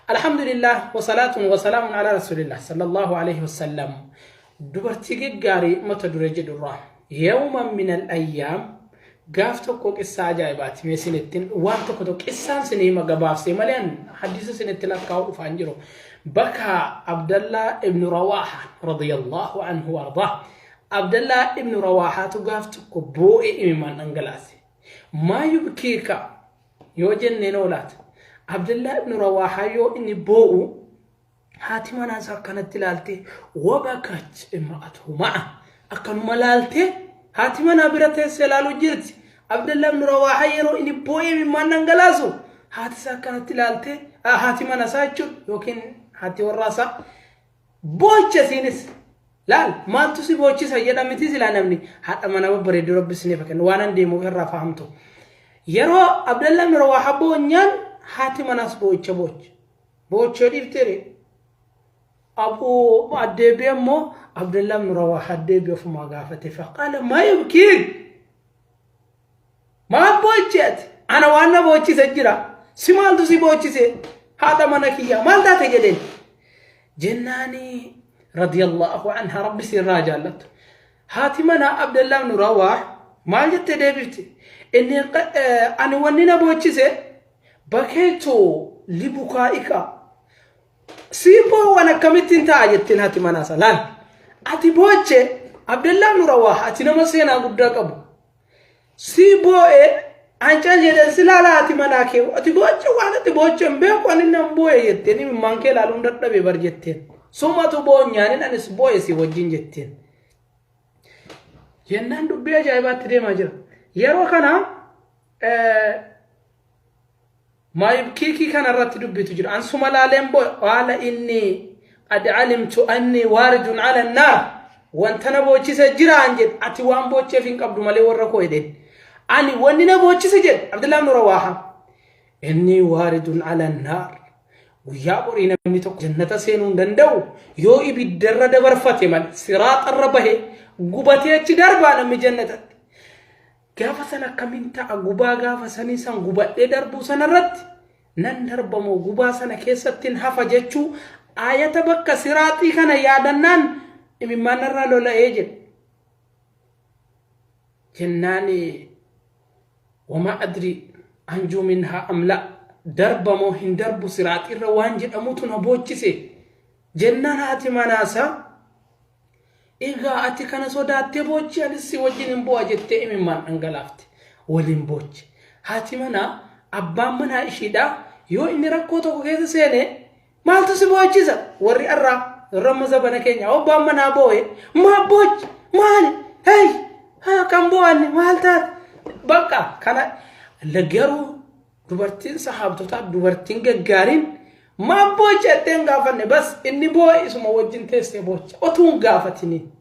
Alhamdulillah wasalaatuun wasalaamun ala rasulillah sallallahu alaihi wasallam. Dubartii gaggaarii mata duree jedhurraa yawman min al ayyaam, gaaf tokko qissaa ajaa'ibaati. Mee isinittiin waan tokko tokko qissaan isin hima gabaabsee malee an hadiisa isinitti lakkaa'u dhufaan jiru. Bakka Abdallaa ibnu Rawaaha radiyallahu anhu ardaa. Abdallaa ibnu Rawaahaatu gaaf tokko boo'ee imimmaan dhangalaase. Maa yubkiika yoo jenneen oolaata. Abdallaa ibnu Rawaahaa yoo inni boo'u haati manaa isaa akkanatti ilaalte, wabakat imra'atuhu ma'a, akkanuma laalte, haati manaa bira teessee ilaaluu jirti. Abdallaa ibnu Rawaahaa yeroo inni boo'ee imimmaan dhangalaasu haati isaa akkanatti ilaalte, haati mana isaa jechuudha yookiin haati warraa isaa boocha isiinis. Laal, maaltu si boochisa jedha miti silaa namni? Haadha mana babbareedduu rabbi isiniif haa kennu, waan an deemuuf irraa fahamtu. Yeroo Abdallaa ibn Rawaahaa boonyaan haati manaas boo'icha booche. Boochee dhiifteere. Abuu addeebi'e immoo Abdallaa ibn Rawaahaa addeebi'e ofumaa gaafate, faqaala maa yubkiik, maal boochee ati? Ana waan na boochise jira, si maaltu si boochise? Haadha mana kiyyaa maal taate jedheen. Jennaani radiyallahu anha, rabbi sirraa jaallattu. Haati manaa Abdallaa ibn Rawaah maal jettee deebifte? Inni ani wanni na boochise bakeetu libukaa'ika, sii boowwan akkamittiin ta'a jetteen haati manaa isaa. Laal, ati booche Abdallaa ibn Rawaah, ati nama seenaa guddaa qabu, sii boo'ee ancal jedhan si laala haati manaa kee, ati booche waan ati booche hin beeku, ani nan boo'e jetteen, imimmaan kee ilaaluun dadhabe bar jetteen, sumatu boonyaanin anis boo'e si wajjin jetteen. Jennaan dubbii ajaa'ibaatti deemaa jira. Yeroo kana maayibkiikii kana irratti dubbitu jira. An suma laaleen boo'e, qaala inni qad alimtu anni waaridun ala annaar, wanta na boochise jira an jedhe, ati waan boocheef hin qabdu malee warra koo jedheen. Ani wanni na boochise jedhe Abdullah ibn Rawaaha, inni waaridun ala annaar, guyyaa borii namni tokko jannata seenuu hin danda'u yoo ibiddarra dabarfate malee, siraaxarra bahe gubatee achi darbaa namni jannatatti. Gaafa sana akkamiin ta'a? Gubaa gaafa sanii san gubadhee darbuu sanarratti nan darbamoo gubaa sana keessatti hafa jechuu aayata bakka siraaxii kana yaadannaan imimmaan narraa lola'ee jedhe. Jennaan wamaa adrii anjuu minhaa amla, darbamoo hin darbu siraaxiirra waan jedhamutu na boochise. Jennaan haati manaasaa, egaa ati kana sodaattee boochi, anis si wajjin hin bu'a jettee imimmaan dhangalaafte. Waliin boochi. Haati manaa abbaan manaa ishiidha yoo inni rakkoo tokko keessa seene maaltu si boochisa? Warri arraa, warra amma zabana keenya, abbaan manaa boo'e maa boochi, maali, hey haa kan boo'anne maal taate? Bakka kana garuu dubartiin sahaabtotaa, dubartiin gaggaariin maal boocha jettee hin gaafanne. Bas inni boo'e isuma wajjin teessee boocha otuu hin gaafatiniin.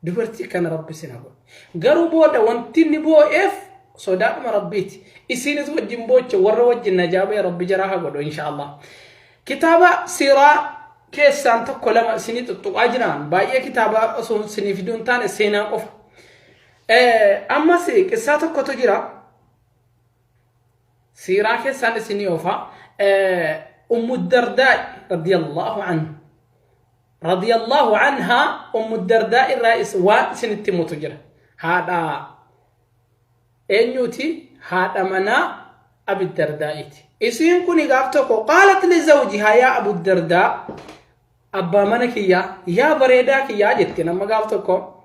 Dubartii kana rabbi sina godhe. Garuu booda wanti inni boo'eef sodaadhuma rabbiiti. Isiinis wajjin boocha, warra wajjin najaa ba'e rabbi jaraa haa godhu inshaallah. Kitaaba siiraa keessaan tokko lama isinii tuttuqaa jiraan, baay'ee kitaaba osoo isinii fiduu hin taane seenaa qofa. Ammas qissaa tokkotu jira. Siiraa keessaan isinii ofa. Ummu Dardaa radiyallahu anhu, radiyallahu anha, Ummu Dardaa irraa is waan isinitti himutu jira. Haadha eenyuuti? Haadha manaa Abi Dardaa'iiti. Isiin kun gaaf tokko qaalat li zawjihaa, yaa Abu Dardaa, abbaa mana kiyyaa, yaa bareedaa kiyyaa jetteen. Amma gaaf tokko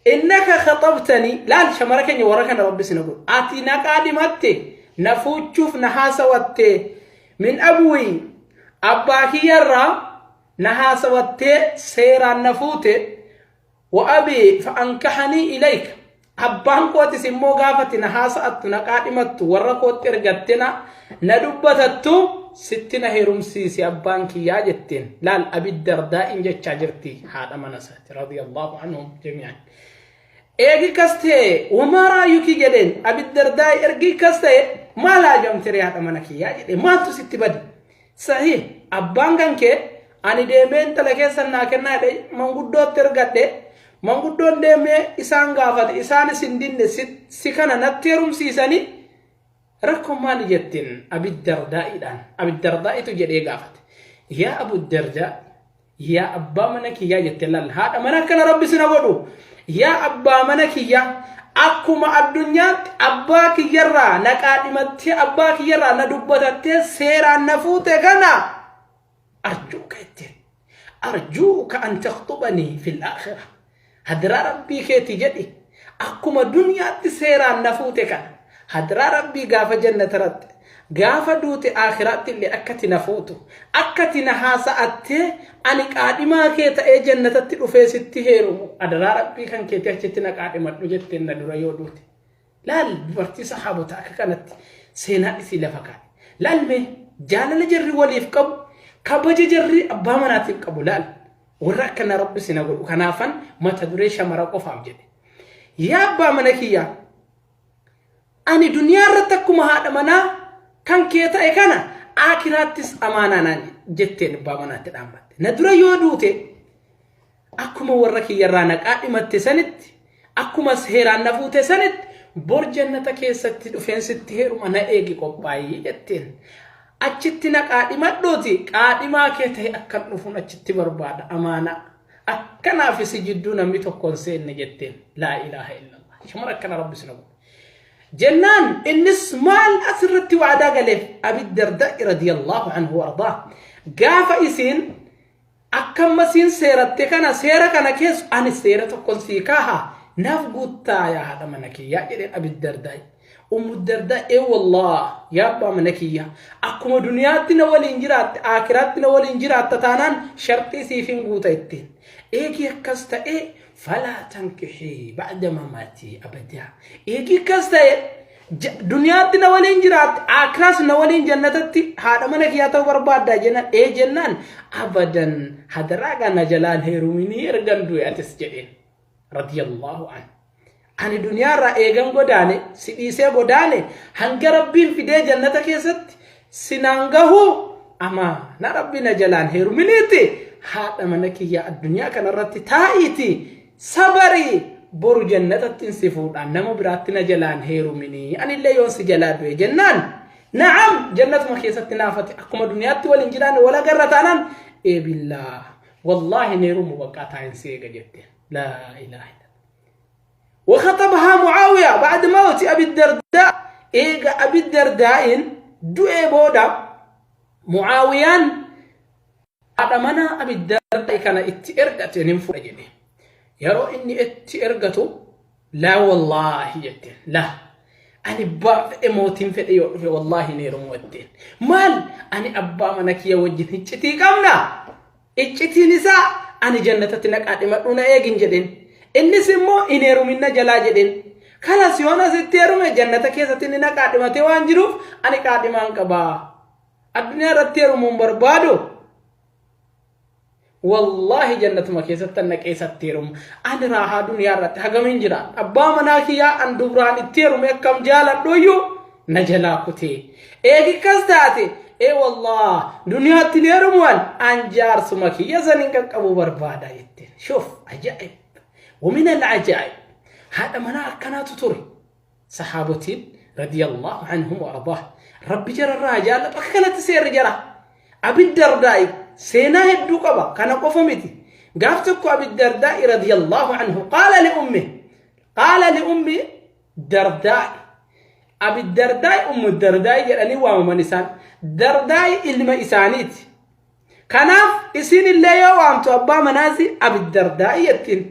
innaka khaxabtanii, laal shamara keenya warra kana rabbi sina godhu, ati naqaa dhimatte na fuuchuuf na haasawatte, min abuwi, abbaa kiyyarraa na haasawattee seeraan na fuute, wa abii fa ankahanii ilayka, abbaan kootis immoo gaafati na haasa'attu na qaadhimattu warra kootti ergatte na dubbatattu sitti na heerumsiise abbaan kiyyaa jetteen. Laal, Abi Dardaa'in jechaa jirti haadha mana isaati radiyallahu anhum jami'an. Eegi kas ta'e wamaa raayuki jedheen Abi Dardaa'i, ergi kas ta'e maal haajamtere haadha mana kiyyaa jedhe, maaltu sitti bade? Sahih, abbaan kan kee ani deemee intala keessan naa kennaa jedhe manguddootti ergadhe, manguddoon deemee isaan gaafate, isaanis hin dinne, si kana natti heerumsiisanii, rakkoon maali jetteen Abi Dardaa'iidhaan. Abi Dardaa'itu jedhee gaafate. Yaa Abu Dardaa, yaa abbaa mana kiyyaa jettee laal, haadha mana akkana Rabbi sina godhu. Yaa abbaa mana kiyyaa, akkuma addunyaatti abbaa kiyyarraa na qaadhimattee, abbaa kiyyarraa na dubbatattee seeraan na fuute kana, arjuuka jetteen, arjuuka an takhxubanii fil aakhira, hadraa Rabbii keeti jedhi, akkuma duniyaatti seeraan na fuute kana, hadraa Rabbii gaafa jannataratti, gaafa duute aakhiraatti illee akkati na fuutu, akkati na haasa'attee ani qaadhimaa kee ta'ee jannatatti dhufee sitti heerumu, adaraa Rabbii kan keetii achitti na qaadhimadhu jetteen na dura yoo duute. Laal, dubartii sahaabota akka kanatti seenaa isii lafa kaa'e. Laal mee jaalala jarri waliif qabu, kabaja jarri abbaa manaatiif qabu laal. Warra akkana Rabbi sina godhu. Kanaafan mata duree shamara qofaaf jedhe. Yaa abbaa mana kiyyaa, ani duniyaa irratti akkuma haadha manaa kan kee ta'e kana aakiraattis amaanaa naan jetteen abbaa manaatti dhaammatte. Na dura yoo duute, akkuma warra kiyyarraa na qaadhimatte sanitti, akkuma seeraan na fuute sanitti, bor jannata keessatti dhufeen sitti heeruma, na eegi, qophaa'ii jetteen. Achitti na qaadhimadhuuti qaadhimaa kee ta'e akkan dhufuun achitti barbaada, amaanaa. Akkanaaf si jidduu namni tokko hin seenne jetteen. Laa ilaaha illallah. Shamara akkana Rabbi sina godhu. Jennaan innis maal asirratti waadaa galeef? Abi Dardaa radiyallahu anhu ardaa. Gaafa isiin akkamasiin seeratte kana, seera kana keessa ani seera tokkon sii kaaha, naaf guuttaa yaa haadha mana kiyyaa jedheen Abi Dardaa. Ummu Dardaa, ee wallah yaa abbaa mana kiyyaa, akkuma duniyaatti na waliin jiraatte aakiraatti na waliin jiraatta taanaan sharxii siif hin guuta ittiin. Eegii akkas ta'ee, falaa tankixii ba'da mamaatii abadaa. Eegii akkas ta'e, duniyaatti na waliin jiraatte akiraas na waliin jannatatti haadha mana kiyyaa ta'uu barbaaddaa jennaan, ee jennaan, abadan hadaraa kana jalaan heeruminii ergan du'e atis jedheen. Radiyallahu an. Ani duniyaarraa eegan godaane, si dhiisee godaane, hanga Rabbiin fidee jannata keessatti sinaan gahuu amaa na Rabbi na jalaan heeruminiiti haadha mana kiyyaa addunyaa kanarratti taa'iiti sabarii, boru jannatatti si fuudha, nama biraatti na jalaan heeruminii, anillee yoon si jalaa du'e jennaan, na'am, jannatuma keessatti naafate akkuma duniyaatti waliin jiraanne wal agarra taanaan, eebillaa wallaahi neerumu baqqaa taa'in si eega jetteen. Laa ilaaha illallah. وخطبها معاوية بعد موت أبي الدرداء. إيجا أبي الدرداء du'ee booda Mucaawiyaan haadha mana Abi Dardaa kana itti ergate, nin fuudha jedhe. Yeroo inni itti ergatu, laa wallaahi jetteen, laa ani abbaa fedhe, mootiin fedhe yoo dhufe wallaahi ni heerumu jetteen. Maal, ani abbaa mana kiyya wajjin iccitii qabna. Iccitiin isaa ani jannatatti na qaadhimadhu na eegin jedheen. Innis immoo hin heeruminna jalaa jedheen. Kalas yoon asitti heerume jannata keessatti inni na qaadhimatee waan jiruuf ani qaadhimaan qabaa. Addunyaa irratti heerumuun barbaadu. Wallaahi jannatuma keessatti an dhaqee isatti heerumu. Ani raahaa duniyaa irratti hagamiin jira. Abbaa manaa kiyyaa an dubraan itti heerume akkam jaaladhu iyyuu na jalaa kutee. Eegi kas taate, ee wallah duniyaatti hin heerumu, an jaarsuma kiyya saniin qaqqabuu barbaada jetteen. Shuf ajaa'ib. ومن العجائب haadha manaa akkanaatu ture. Sahaabotiin radiyallahu anhum wa ardaah. Rabbi jararraa jaallatu, akka kanatti seerri jara. Abi Dardaa'i seenaa hedduu qaba, kana qofa miti. Gaaf tokko Abi Dardaa'i radiyallahu anhu qaala li ummi, qaala li ummi Dardaa'i. Abi Dardaa'i, Ummu Dardaa'i jedhanii waamaman isaan. Dardaa'i ilma isaaniiti. Kanaaf isin illee yoo waamtu abbaa manaasi Abi Dardaa'i jettiin.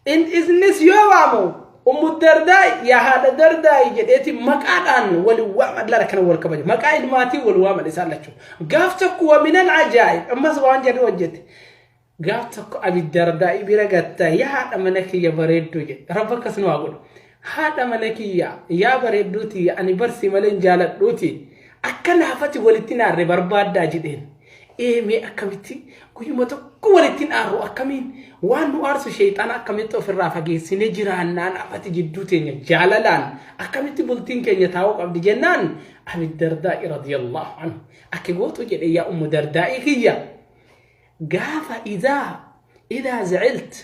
Innis yoo waamu Ummu Dardaa'i, yaa haadha Dardaa'i jedheeti maqaadhaan wal waaman. Laala kana wal kabaja. Maqaa ilmaatiin wal waaman isaan lachuu. Gaaf tokko, wa minal ajaa'ib, ammas waan jedhu hojjete. Gaaf tokko Abi Dardaa'i bira gattaa, yaa haadha mana kiyya bareedduu jedhe. Rabbi akkas nu haa godhu. Haadha mana kiyya yaa bareedduu tiyya, ani barsi malee hin jaaladhuuti. Akka naafati walitti naarre barbaaddaa jedheen. Ee, mee akkamitti guyyuma tokko walitti hin aarru, akkamiin waan nu aarsu sheexana akkamitti ofirraa fageessinee jiraannaa, naafati jidduu teenya jaalalaan akkamitti bultiin keenya taa'uu qabdi jennaan, Abi Dardaa'i radiyallahu anhu akki gootu jedhe: yaa Ummu Dardaa'i kiyya, gaafa idaa zacilt,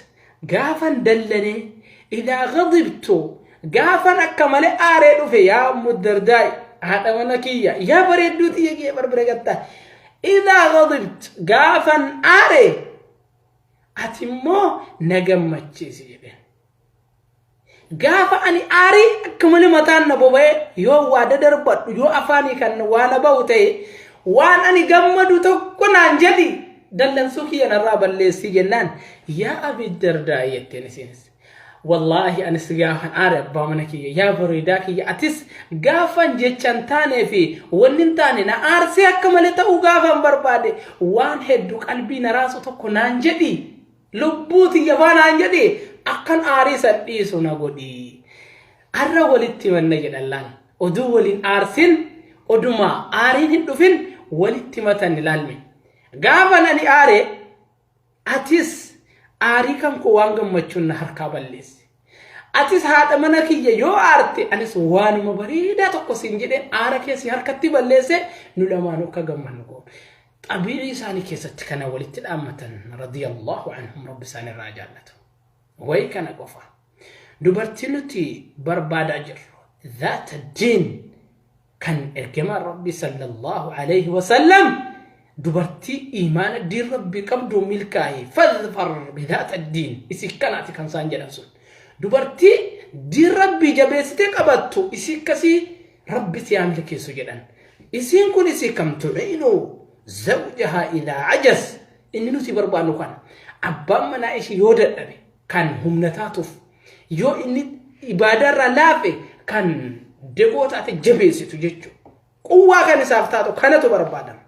gaafan dallanee, idaa gadibtu, gaafan akka malee aaree dhufe, yaa Ummu Dardaa'i, haadha mana kiyya yaa bareedduu tiyya kiyya barbare gattaa Idaa ghadibt gaafan aare ati immoo na gammachiisi jedheen. Gaafa ani aarii akka malee mataan na boba'ee yoo waa dadarbadhu yoo afaanii kan waa na ba'u ta'e waan ani gammadu tokko naan jedhi dallansuu kiyya narraa balleessii jennaan yaa Abi Dardaa jetteen isiinis. Wallaahi anis gaafan aare abbaa mana kiyya yaa bareedaa kiyya atis gaafan jecha hin taanee fi wanni hin taane na aarsee akka malee ta'uu gaafan barbaade waan hedduu qalbii na raasu tokko naan jedhi lubbuu tiyya faa naan jedhi akkan aarii san dhiisu na godhi. Arra walitti himanna jedhan laal. Oduu waliin aarsin oduma aariin hin dhufin walitti himatan ilaalme. Gaafan ani aare atis aarii kan koo waan gammachuun na harkaa balleessi. Atis haadha mana kiyya yoo aarte anis waanuma bareedaa tokko siin jedheen aara kee si harkatti balleesse nu lamaanuu akka gammannu goona. Xabii'ii isaanii keessatti kana walitti dhaammatan radiyallahu anhum rabbi isaan irraa jaallatu. Wayi kana qofa. Dubartii nuti barbaadaa jirru zaata diin kan ergamaan rabbi sallallahu alayhi wasallam dubartii imaana diin rabbi qabdu milkaa'i fadfar bizaata diin isii kanaati kan isaan jedhan sun. Dubartii diin rabbii jabeessitee qabattu isii akkasii Rabbi si haa milkeessu jedhan. Isiin kun isii kam tuciinu zawjahaa idaa ajas inni nuti barbaannu kana. Abbaan manaa ishii yoo dadhabe kan humna taatuuf yoo inni ibaadaarraa laafe kan degoo taate jabeessitu jechuudha. Quwwaa kan isaaf taatu kanatu barbaadama.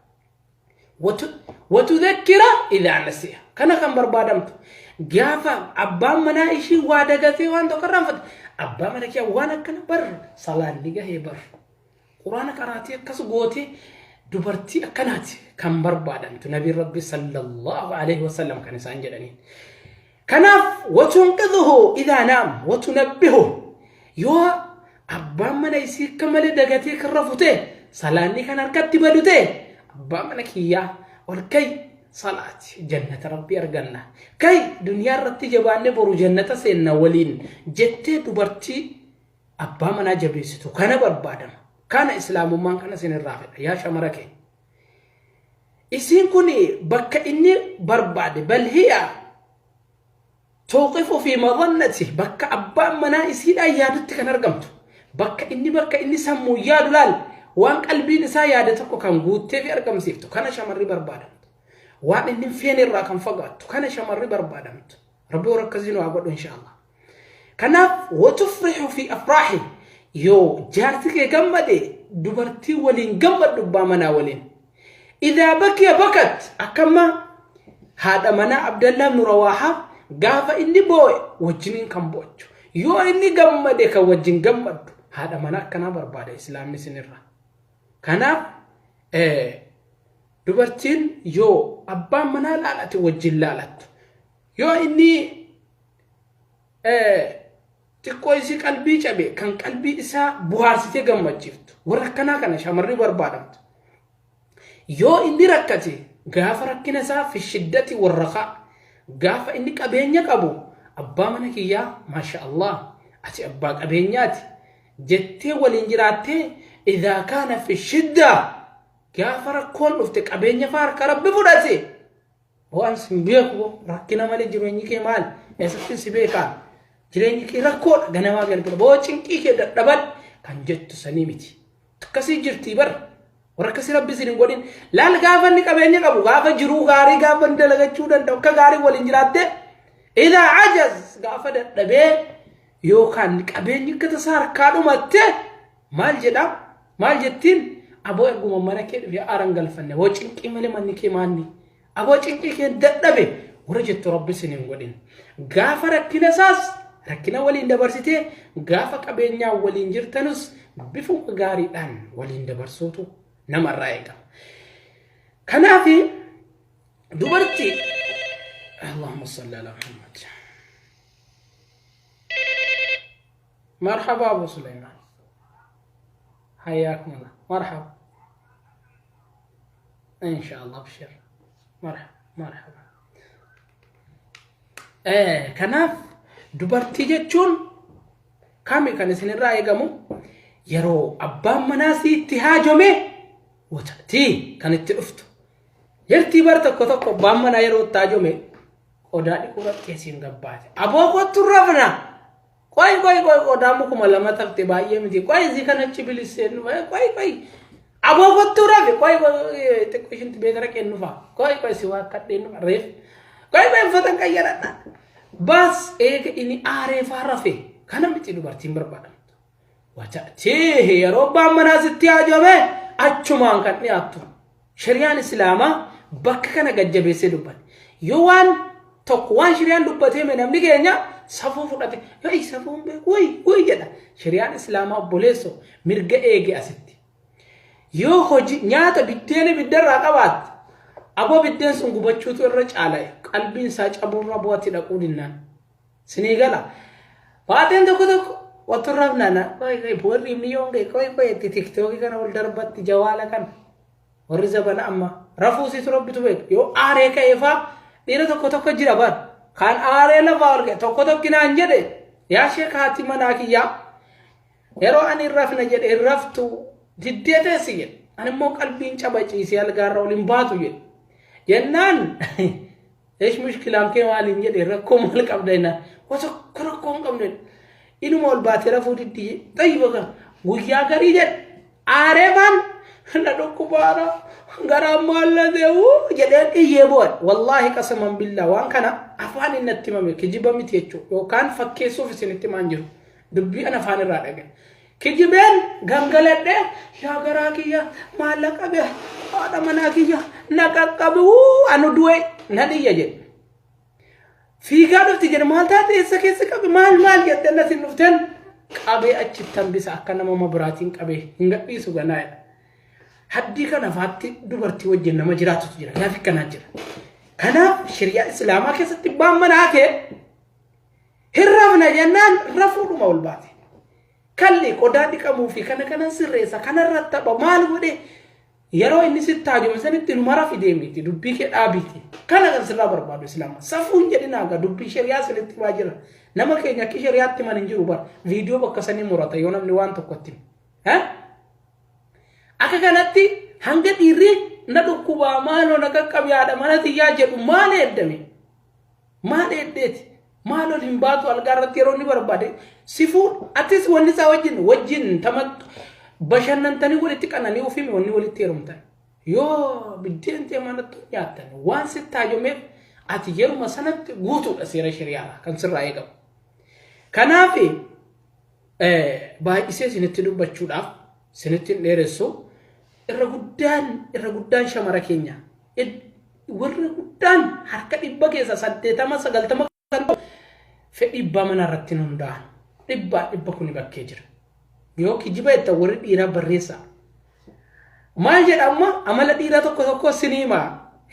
Watudakkira idaa nasiya. Kana kan barbaadamtu. Gaafa abbaan manaa ishii waa dagatee waan tokko irraanfate abbaa mana kee waan akkana bar salaanni gahee bar quraana qaraatii akkas gootee dubartii akkanaati kan barbaadamtu nabiin rabbi sallallahu alaihi wasallam kan isaan jedhaniin. Kanaaf watunqidhuhu idaa naam watunabbihu yoo abbaan mana isii akka malee dagatee kan rafu ta'e salaanni kan harkatti badu ta'e abbaa mana kiyyaa ol ka'i salaati jannata rabbii arganna ka'i duniyaa irratti jabaannee boru jannata seenna waliin jettee dubartii abbaa manaa jabeessitu kana barbaadama. Kana islaamummaan kana isinirraa fedha yaa shamara keenya. Isiin kun bakka inni barbaade bal hiya tuuqifu fi madannati bakka abbaan manaa isiidhaan yaadutti kan argamtu. Bakka inni bakka inni sammuu yaadu laal waan qalbiin isaa yaade tokko kan guuttee fi argamsiiftu kana shamarri barbaadamtu. Waan inni hin feene irraa kan fagaattu kana shamarri barbaadamtu. Rabbi warra akkasii nu haa godhu inshaallah. Kanaaf watufrihu fi afraahi yoo jaarsi kee gammade dubartii waliin gammadhu abbaa manaa waliin. Idaa bakiya bakat akkamma haadha manaa Abdallaa ibnu Rawaahaa gaafa inni boo'e wajjiniin kan boochu. Yoo inni gammade kan wajjin gammaddu haadha manaa akkanaa barbaada islaamni isinirraa. Kanaaf dubartiin yoo abbaan manaa laalate wajjin laalattu. Yoo inni xiqqoo isii qalbii cabe kan qalbii isaa buhaarsitee gammachiiftu warra akkanaa kana shamarri barbaadamtu. Yoo inni rakkate gaafa rakkina isaa fi shiddati warrakaa gaafa inni qabeenya qabu abbaa mana kiyyaa maasha Allah ati abbaa qabeenyaati jettee waliin jiraattee idaa kaana fi shiddaa gaafa rakkoon dhufte qabeenya faa harka rabbi fudhate Waan sin beeku boo rakkina malee jireenyi kee maal eessatti si beekaa jireenyi kee rakkoodha ganamaa galgala boo cinqii kee dadhaban kan jettu sanii miti akkasii jirtii bar warra akkasii rabbi sin hin godhin laal gaafa inni qabeenya qabu gaafa jiruu gaarii gaafa inni dalagachuu danda'u akka gaarii waliin jiraatte idaa ajaz gaafa dadhabee yookaan qabeenyi akka tasaa harkaa dhumatte Maal jedha? Maal jettiin? Aboo erguma mana kee dhufe aaran galfanne. Aboo cinqii malee manni kee maanni? Aboo cinqii kee dadhabe. Warra jettu rabbi isin hin godhin. Gaafa rakkina isaas rakkina waliin dabarsitee gaafa qabeenyaa waliin jirtanus bifuma gaariidhaan waliin dabarsuutu namarraa eegama. Kanaaf dubartii Allahumma salli ala Muhammad. Marhaba Abu Suleyman. Hayaakum Allah. Marhaba. Inshallah abshir. Marhaba. Marhaba. Kanaaf dubartii jechuun kami kan isinirraa eegamu yeroo abbaan manaa siitti haajome watatii kan itti dhuftu. Yertii bar tokko tokko abbaan manaa yeroo itti haajome qodaa dhiquu irratti asiin gabbaate. Aboo kottu rafna. Qoy qoy qoy qodaa mukuma lama tafte baay'ee miti. Qoy isii kana achi bilisseen dhufa. Qoy qoy. Aboo kottu rafi. Qoy qoy xiqqoo ishinti beekara kennufa. Qoy qoy si waa kadheen dhufa. Reef. Qoy qoy uffata qayyaradha. Baas eega inni aaree faa rafe. Kana miti dubartiin barbaadamtu. Wata'tiihi yeroo abbaan manaa sitti haajome achumaan kan dhiyaattu. Shari'aan Islaamaa bakka kana gajjabeessee dubbate. Yoo waan tokko waan shari'aan dubbatee mee namni keenya safuu fudhate hey safuun beeku wayi wayi jedha. Shari'aan Islaamaa obboleesso mirga eege asitti. Yoo hojii nyaata biddeena ibiddarraa qabaatte aboo biddeen sun gubachuutu irra caala qalbiin isaa cabuurra bu'atti dhaquu dinnaan. Sinii gala. Baateen tokko tokko watturraaf nana qoy qoy warri inni yoon ga'e qoy qoy itti tiktookii kana ol darbatti jawaala kana warri zabana amma rafuu situ rabbitu beeku yoo aaree ka'ee faa dhiira tokko tokko jira bar kan aaree lafaa ol ka'e tokko tokki naan jedhe yaa sheek haati manaa kiyyaa yeroo ani hin rafna jedhe hin raftu diddee teessi jedhe ani immoo qalbiin caba ciisee algaarra ol hin baatu jedhe jennaan Eesh mushkilaan kee maaliin jedhe rakkoo maal qabda jennaan waa tokko rakkoo hin qabne inuma ol baatee rafuu diddi xayyiba kan guyyaa garii jedhe aaree baan na dhukkubaara garaan maallatee wuu jedheen iyyee boo'e wallaahi qasaman billaa waan kana afaan inni natti himame kijiba miti jechuudha yookaan fakkeessuuf isinitti himaan jiru dubbii ana afaan irraa dhagaye Kijibeen gangaladhe yaa garaa kiyya maallaqa be haadha manaa kiyya na qaqqabe wuu anu du'e nan iyya jedhe. Fiigaa dhufti jedhe maal taate eessa keessa qabe maal maal jette natti hin dhufteen qabee achitti hambisa akka nama mabiraatiin qabee hin gadhiisu ganaa jedha. Haddii kana faatti dubartii wajjin nama jiraatutu jira gaafi kanaa jira. Kanaaf shari'aa islaamaa keessatti abbaan manaa kee Hin rafna jennaan rafuudhuma ol baate. Kalli qodaa dhiqamuu fi kana kanan sirreessa kanarra tapha maal godhe yeroo inni sitti haajome sanitti numa rafi deemiti dubbii kee dhaabiiti. Kana kan sirraa barbaadu islaama. Safuun jedhinaa egaa dubbii shari'aa sinitti himaa jira. Nama keenya akki shari'aatti himan hin jiru bara. Viidiyoo bakka sanii murata yoo namni waan tokkotti himu. Akka kanatti hanga dhiirri na dhukkubaa maaloo na qaqqabi haadha mana tiyyaa jedhu maal eeddame? Maal eeddeeti? Maal ol hin baatu algaa irratti yeroo inni barbaade si fuudhu. Atis wanni isaa wajjin wajjin tamattu bashannantanii walitti qananii ofiimi wanni walitti heerumtan. Yoo biddeen ta'e manatti nyaattan waan sitti haajomeef ati yeruma sanatti guutuudha seera shari'aa kan sirraa eegamu. Kanaaf baay'isee isinitti dubbachuudhaaf isinitti hin dheeressu irra guddaan shamara keenya warri guddaan harka dhibba keessa 80 90 kan ta'u fedhii abbaa manaa irratti hin hundaa'an. Dhibbaa dhibba kuni bakkee jira. Yoo kijiba jettan warri dhiiraa barreessaa. Maal jedha amma amala dhiiraa tokko tokko sinii himaa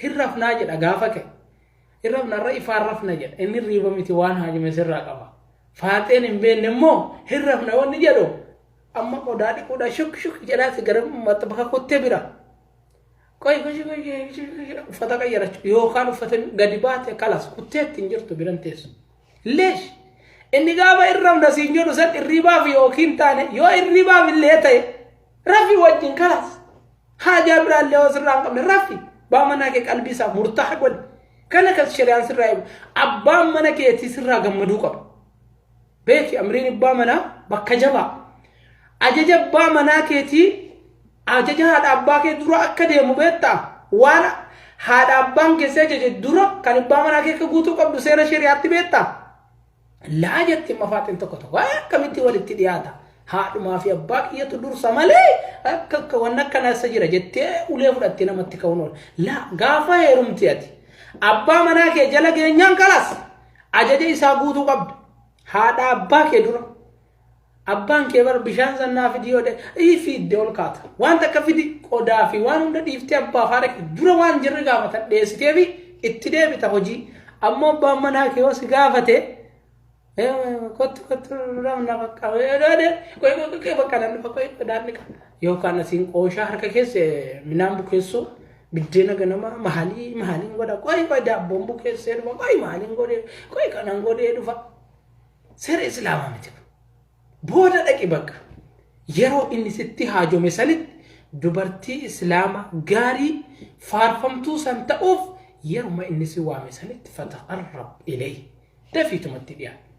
hin rafnaa jedha gaafa ka'e. Hin rafna irra ifaan rafna jedha. Inni riiba miti waan haajame sirraa qaba. Faaxeen hin beekne immoo hin rafna wanni jedhu amma qodaa dhiquudha shuk shuk jedhaa si gara bakka kottee bira. Qoy qoy qoy uffata qayyarachuu yookaan uffata gadi baate kalas kutteetti hin jirtu biran teessu. Leesh inni gaafa irramna siin jedhu san irribaaf yookiin taane yoo irribaaf illee ta'e rafi wajjin kalas haajaa biraallee yoo sirraa hin qabne rafi baa manaa kee qalbii isaa murtaa'a godhi. Kana kan shari'aan sirraa eegu abbaan mana keetii sirraa gammaduu qaba. Beeki amriin abbaa manaa bakka jabaa. Ajaja abbaa manaa keetii ajaja haadha abbaa kee dura akka deemu beektaa? Waan haadha abbaan kee si ajaje dura kan abbaa manaa kee akka guutuu qabdu seera shari'aatti beektaa? Laa jetti amma faaxeen tokko tokko akkamitti walitti dhiyaata? Haadhumaa fi abbaa kiyyatu dursa malee akka akka wanni akkanaa isa jira jettee ulee fudhattee namatti ka'uun oola. Laa gaafa heerumti ati abbaa manaa kee jala geenyaan kalaas ajaja isaa guutuu qabda. Haadha abbaa kee dura. Abbaan kee bar bishaan san naa fidi yoo jedhe fiiddee ol kaata. Waan takka fidi qodaa fi waan hunda dhiiftee abbaa fi haadha kee dura waan jirri gaafatan dhiyeessitee fi itti deebita hojii. Ammoo abbaan manaa kee yoo si gaafate kottu kottu namna bakka qoy qoy qoy bakka nan dhufa qoy qodaan dhiqa. Yookaan asiin qooshaa harka keessa midhaan bukeessuu biddeena ganama maalii maaliin godha qoy qoy daabboon bukeessee dhufa qoy maaliin godhee qoy kanan godhee dhufa. Seera islaamaa miti kun. Booda dhaqi bakka. Yeroo inni sitti haajome sanitti Dubartii Islaama gaarii faarfamtuu san ta'uuf yeruma inni si waame sanitti fataqarrab ilayhi. Dafiitumatti dhiyaadhu.